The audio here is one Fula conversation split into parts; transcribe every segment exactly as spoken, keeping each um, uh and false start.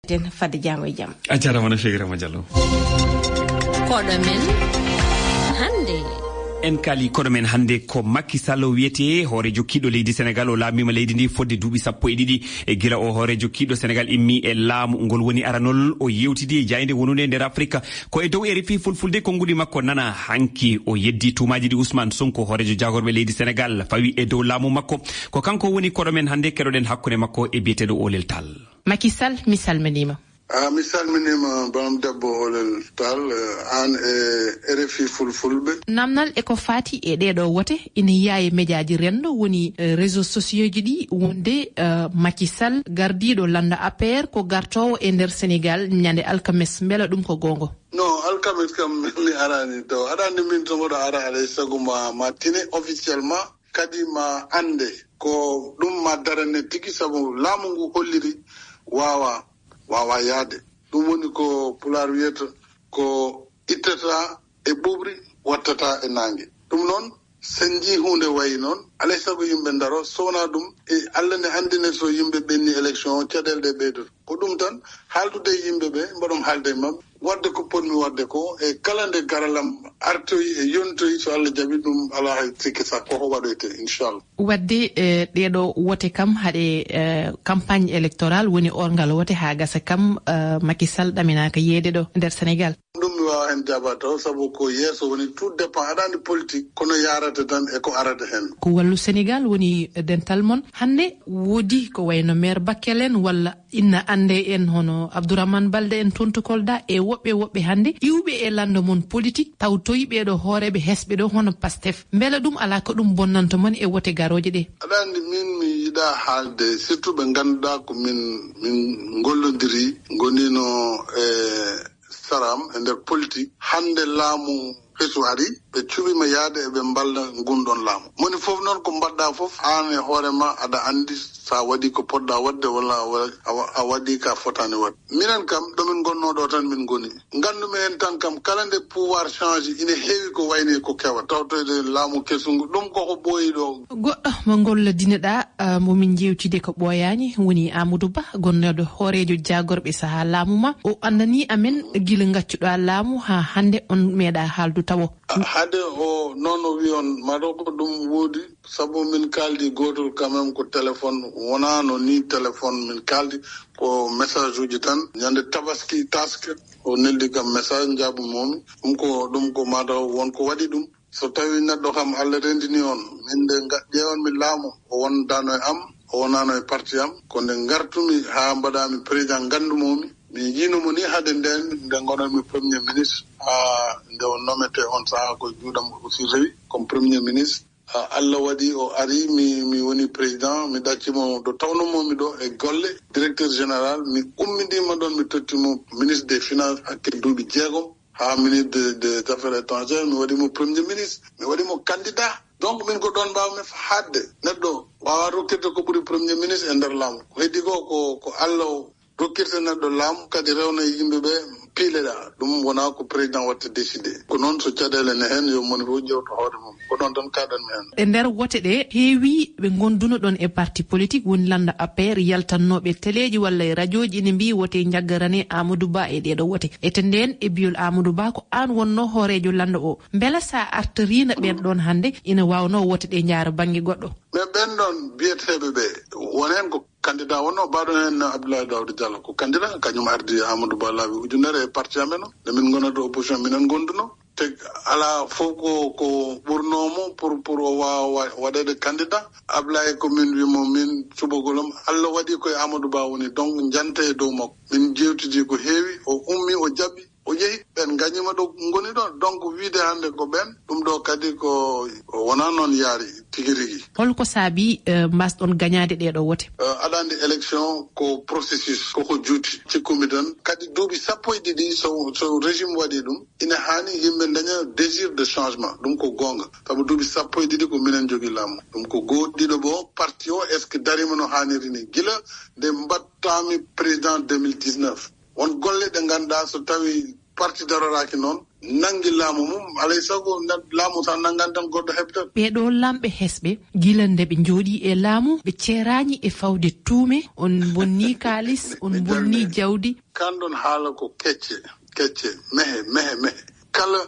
Ten fadde janngo e jam. A jarama no feewi, Rama Diallo. Koɗo men hannde. En kaali koɗo men hannde ko Macky Sall o wiyete, hooreejo kiiɗo leydi Senegal. O laamima leydi ndi fodde duuɓi sappo e ɗiɗi e gila o hooreejo kiiɗo Senegal immi e laamu. Ngol woni aranol o yewtidi e jaaynde wonunde e nder Afrika. Ko e dow R F I Fulfulde konnguɗi makko nana. Hanki o yeddi tuumaaji ɗi Ousmane Sonko, hooreejo jaagorɓe leydi Senegal, fawi e dow laamu makko. Ko kanko woni koɗo men hannde, keɗoɗen hakkunde makko e biyeteeɗo Olel Tall. Macky Sall, mi salminiima. Ah, mi salminiima, banam debbo Olel Tall, eh, aan e R F I Fulfulɓe. Namdal e ko faati e ɗeeɗo wote ina yiya e mejaaji renndo, woni, eh, réseaux sociaux ji ɗi, wonde, eh, Macky Sall, gardiiɗo lannda A P R, ko gartoowo e nder Senegal ñande alkames. Mbela ɗum ko goonga? Non, alkames kam mi araani taw. Aɗa anndi min so mboɗo ara alay sago ma, ma tine officiellement, kadi ma annde ko ɗum ma darane tigi, sabu laamu ngu holliri waawa, waawa yaade. Ɗum woni ko Pulaar wiyata ko ittata e ɓuuɓri, wattata e naange. Ɗum noon, sen njii huunde wayi noon, alay sago yimɓe ndaro, so wonaa ɗum, e Allah ne anndi ne so yimɓe ɓenni élection o, caɗeele ɗe ɓeydoto. Ko ɗum tan, haaldude e yimɓe ɓe, mbaɗon haalde e maɓɓe, waɗde ko potmi waɗde ko, e kala nde garalam artoyi e yontoyi, so Allah jaɓi ɗum, alaa hay sikke sakko ko waɗoyte, inchallah. Waɗde, eh, ɗeeɗo wote kam, haɗe, eh, campagne électorale, woni orngal wote haa gasa kam, eh, Macky Sall ɗaminaaka yeeyde ɗo nder Senegal. Ɗum mi waawaa heen jaabaade taw, sabu ko yeeso woni, tout dépend. Aɗa anndi politique, kono yaarata tan e ko arata heen. Ko Wallu Senegal woni dental mon. Hannde woodi ko wayno maire Bakel en walla ina annde en hono Abdourahmane Balde en toon to Kolda e woɓɓe woɓɓe hannde iwɓe e lanndo mon politique, taw toyi ɓeeɗo hooreeɓe hesɓe ɗo hono Pastef. Mbela ɗum alaa ko ɗum bonnanto mon e wote garooje ɗe? Aɗa anndi min mi yiɗaa haalde, surtout ɓe ngannduɗaa ko min, min ngollondiri, ngonino e saram e nder politique. Hannde laamu kesu ari, ɓe cuɓima yaade eɓe mballa ngun ɗon laamu. Moni fof noon ko mbaɗɗa fof, aan e hoore ma aɗa anndi sa waɗi ko poɗɗa waɗde walla a wa-, a wa-, a waɗi ka fotaani waɗde. Minen kam, ɗo min ngonno ɗo tan min ngoni. Nganndu-mi heen tan kam, kala nde pouvoir change, ina heewi ko wayni ko kewa. Tawtoyde laamu kesu ngu, ɗum koko ɓooyi ɗo. Goɗɗo mo ngolla dineɗa, ah, mo min jewtide ko ɓooyaani, woni Amadou Ba, gonnooɗo hooreejo jaagorɓe sahaa laamu ma. O anndani amen gila ngaccuɗa laamu haa hannde on meeɗa haaldu tawo. Ah, hade o noon o wi on, mataw ko ɗum woodi, sabu min kaaldi gootol quand même ko téléphone, wonaano ni téléphone min kaaldi, ko message uji tan. Ñande tabaski, taske, o neldi kam message, njaabumomi. Ɗum ko, ɗum ko mataw won ko waɗi ɗum. So tawi neɗɗo kam Allah rendini on, min nde nga-, ƴeewan mi laamu, o wondano e am, o wonano e parti am. Ko nde ngartumi haa mbaɗami président, nganndumomi. Mi yiino mo ni hade nden, nde ngonanmi premier ministre, haa nde o nomete on sahaa ko juuɗam aussi rewi comme premier ministre. Ah, Allah waɗi o ari, mi, mi woni président, mi ɗaccimo ɗo tawnomomi ɗo e golle, directeur général, mi ummidima ɗon, mi tottimo ministre des finances hakke duuɓi jeegom, haa ministre de, des affaires étrangères, mi waɗimo premier ministre, mi waɗimo candidat. Donc, min ko ɗon mbawmi haadde. Neɗɗo wawa rokkirde ko ɓuri premier ministre e nder laamu. Ko heddi ko, ko, ko Allah o rokkirta neɗɗo laamu, kadi rewna yimɓe ɓe piileɗa. Ɗum wona ko président watta décidé. Ko noon, so caɗeele ne heen, yo moni fof ƴewto hoore mum. Ko ɗon tan kaɗanmi heen. E nder wote ɗe, heewi ɓe ngonduno ɗon e parti politique, woni lannda A P R, yaltannooɓe teleeji walla e rajooji ene mbiyi wote njaggarane Amadou Ba e ɗeeɗo wote. Ete ndeen e biyol Amadou Ba, ko aan wonno hooreejo lannda o. Mbela sa artoriino ɓeen ɗoon hannde, ina waawno wote ɗe njaara bannge goɗɗo? Mais ɓeen ɗoon biyeteeɓe ɓe, won heen ko candidat wonno, mbaɗo heen Abdoulaye Daouda Diallo ko candidat, kañum ardi Amadou Ba laabi ujunere e parti amen o. Nde min ngonata opposition, minen ngonduno. Te alaa fof ko, ko ɓurnoo mo pour, pour o waawa wa-, waɗeede candidat. Ablaye ko min wimo min cuɓagol am. Allah waɗi koye Amadou Ba woni, donc njante e dow makko. Min njeewtidi ko heewi, o ummi, o jaɓi, o yehi. Ɓen ngañima ɗo ngoni ɗo. Donc wiide hannde ko ɓen, ɗum ɗo kadi ko wonaa noon yaari tigi rigi. Holko saabi, eh, mbasɗon gañaade ɗee ɗo wote? Eh, aɗa anndi élection ko processus, koko juuti. Cikkumi tan, kadi duuɓi sappo e ɗiɗi, so, so régime waɗi ɗum, ina haani yimɓe daña désir de changement. Ɗum ko goonga. Sabu duuɓi sappo e ɗiɗi ko minen jogii laamu. Ɗum ko goo-, ɗiɗo bo, parti o, est-ce que dariima no haaniri ni? Gila nde mbaɗtaami président deux mille dix-neuf. Won golle ɗe ngannduɗaa so tawi parti daroraaki noon, nanngi laamu mum, alay sago laamu sa nanngan tan goɗɗo heɓta. Ɓee ɗoo laamɓe hesɓe, gila nde ɓe njooɗii e laamu, ɓe ceeraani e fawde tuume, on mbonnii kaalis, on mbonnii jawdi. Kan ɗon haala ko kecce, kecce, mehe, mehe, mehe. Kala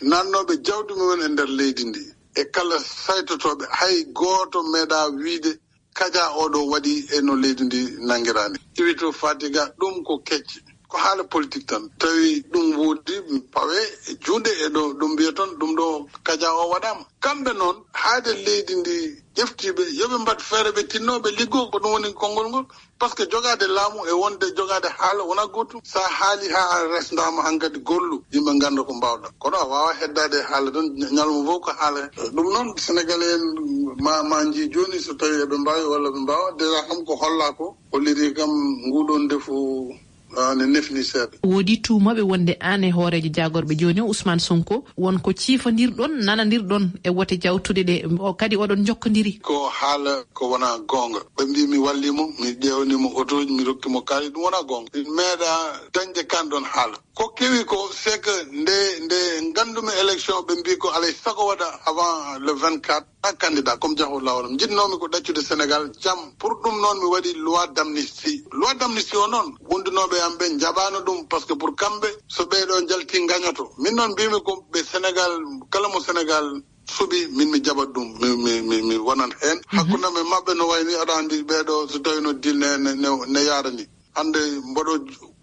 nannooɓe jawdi mumen e nder leydi ndi, e kala saytotooɓe, hay gooto meeɗa wiide kaja oɗo waɗi e no leydi ndi nanngiraani. Iwito Fatiga, ɗum ko kecce. Ko haala politique tan. Tawi ɗum woodi, pawe e juuɗe e ɗo, ɗum mbiya toon, ɗum ɗo kaja o waɗaama. Kamɓe noon, haade leydi ndi ƴeftiiɓe, yo ɓe mbaɗ feere ɓe tinnoo, ɓe liggoo, ko ɗum woni konngol ngol. Parce que jogaade laamu e wonde jogaade haala wona gootum. So a haali haa a resndaama hankadi gollu, yimɓe ngannda ko mbaawɗa. Kono a waawaa heddaade e haala tan, ñalawma fof ko haala. Ɗum noon, Sénégalais en ma, ma njii jooni so tawii eɓe mbaawi walla ɓe mbaawaa. Déjà kam ko hollaa ko, hollirii kam nguɗoon ndefu, ah, ne nefni seeɗa. Woodi tuumaaɓe wonde aan e hooreejo jaagorɓe jooni o, Ousmane Sonko, won ko ciifondirɗon, nanondirɗon e wote jawtuɗe ɗe, o, kadi oɗon njokkondiri. Ko haala ko wona goonga. Ɓe mbii mi wallii mo, mi ƴeewnii mo otooji, mi rokki mo kaalis, ɗum wona goonga. Mi meeɗa dañde kan ɗon haala. Ko kewi ko, c'est que nde, nde nganndumi élection, ɓe mbii ko alay sago waɗa avant le vingt-quatre, un candidat comme jahol laawol. Njiɗnoomi ko ɗaccude Sénégal jam. Pour ɗum noon, mi waɗi loi d'amnistie. Loi d'amnistie o noon, wondunooɓe am ɓe njaɓaano ɗum, parce que pour kamɓe, so ɓee ɗo njalti, ngañoto. Min noon, mbiimi ko ɓe Sénégal, kala mo Sénégal suɓi, min mi jaɓat ɗum, mi, mi, mi, mi wonat heen. Mhm. Hakkunde am e maɓɓe no wayni, aɗa anndi ɓee ɗo, so tawii no dil ne, ne, ne, ne yaara ni. Hannde mboɗo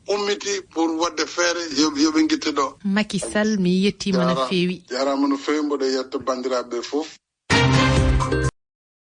ummiti pour waɗde feere, yo, yo ɓe ngitte ɗo. Macky Sall, mi yettiima no feewi. Jaaraama no feewi, mboɗo yetta banndiraaɓe ɓe fof.